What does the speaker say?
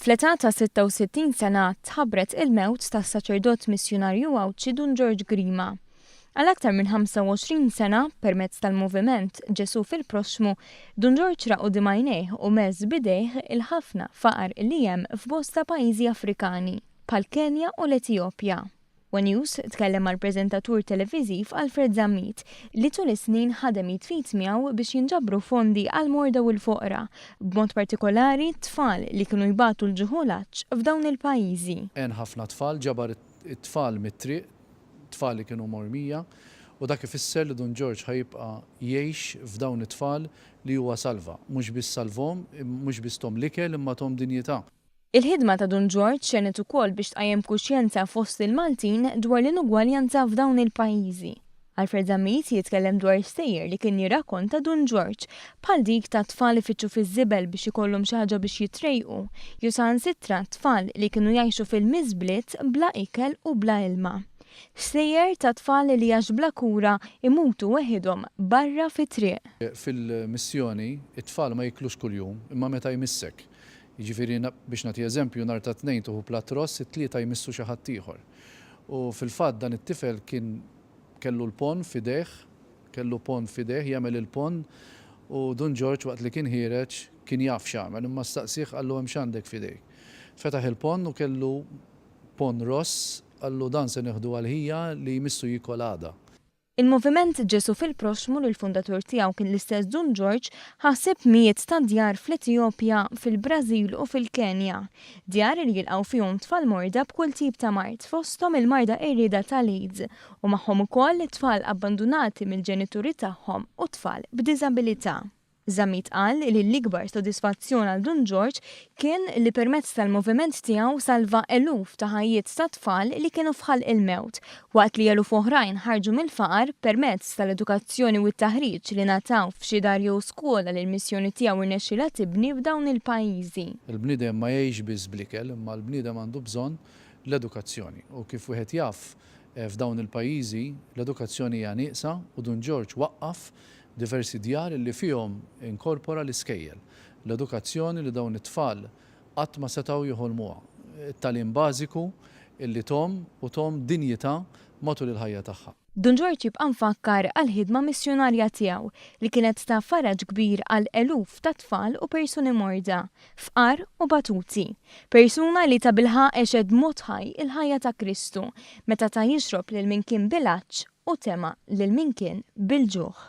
Fl-età ta' 66 sena tħabbret il-mewt tas-saċerdot missjunarju Għawdxi Dun Ġorġ Grima. Għal aktar minn 25 sena, permezz tal-moviment Ġesù fil-Proxxmu, Dun Ġorġ ra quddiem għajnejh u mess b'idejh il-ħafna faqar li hemm f'bosta pajjiżi Afrikani, bħall-Kenja u l-Etijopja. One News tkellem mal-preżentatur televiżiv Alfred Zammit li tul is-snin ħadem id f'id miegħu biex jinġabru fondi għall-morda u l-foqra, b'mod partikolari tfal li kienu jbatu l-ġuħ u l-għatx f'dawn il-pajjiżi. Għen ħafna tfal, ġabar it-tfal mit-triq, tfal li kienu mormija, u dak ifisser li Dun Ġorġ ħa jibqa' jgħix f'dawn it-tfal li huwa salva. Mhux biss salvhom, mhux biss thom l-ikel imma thom dinjità. Il-ħidma ta' Dun Ġorġ għenet ukoll biex tqajjem kuxjenza fost il-Maltin dwar l-inugwaljanza f'dawn il-pajjiżi. Alfred Zammit jitkellem dwar stejjer li kien jirrakkonta Dun Ġorġ, bħal dik ta' tfal ifittxu fiż-żibel biex ikollhom xi ħaġa biex jitrejqu, jew saħansitra tfal li kienu jgħixu fil-miżbliet bla ikel u bla ilma. Stejjer ta' tfal li għax bla kura jmutu weħidhom barra fit-triq. Fil-missjoni, it-tfal ma jiklux kuljum, imma meta jmissek. Jiġifieri, biex nagħti eżempju, nhar ta' Tnejn tieħu platt ross, it-Tlieta jmissu xi ħadd ieħor. U fil-fatt dan it-tifel kien kellu l-ponn f'idejh, kellu ponn f'idejh, jagħmel il-ponn u Dun Ġorġ waqt li kien ħiereġ kien jaf x'għamel, imma staqsieh qallu hemm x'għandek f'idejk. Fetaħ il-ponn u kellu ponn ross, qallu dan se nieħdu għal ħija li jmissu jiekol għada. Il-Moviment Ġesù fil-Proxxmu li l-fundatur tiegħu kien l-istess Dun Ġorġ ħa ħsieb mijiet ta' djar fl-Etijopja, fil-Brażil u fil-Kenja. Djar li jilqgħu fihom tfal morda b'kull tip ta' mard fosthom il-marda qerrieda tal-AIDS u magħhom ukoll tfal abbandunati mill-ġenituri tagħhom u tfal b'diżabilità. Zammit qal li l-ikbar sodisfazzjon għal Dun Ġorġ kien li permezz tal-moviment tiegħu salva eluf ta' ħajjiet ta' tfal li kienu f'ħalq il-mewt, waqt li eluf oħrajn ħarġu mill-faqar permezz tal-edukazzjoni u t-taħriġ li ngħataw f'xi dar jew skola li l-missjoni tiegħu rnexxielha tibni f'dawn il-pajjiżi. Il-bniedem ma jgħix biss bl-ikel, imma l-bniedem għandu bżonn l-edukazzjoni. U kif wieħed jaf, f'dawn il-pajjiżi l-edukazzjoni hija nieqsa u Dun Ġorġ waqqaf diversi djar li fihom inkorpora l-iskejjel, l-edukazzjoni li dawn it-tfal qatt ma setgħu joħolmuha, it-tagħlim bażiku li thom u thom dinjità matul il-ħajja tagħha. Dun Ġorġ jibqa' mfakkar għall-ħidma missjunarja tiegħu li kienet ta' faraġ kbir għal eluf ta' tfal u persuni morda, fqar u batuti. Persuna li tabilħaqq għexet b'mod ħaj il-ħajja ta' Kristu meta ta jixrob lil min kien bil-għatx u tema' lil min kien bil-ġuħ.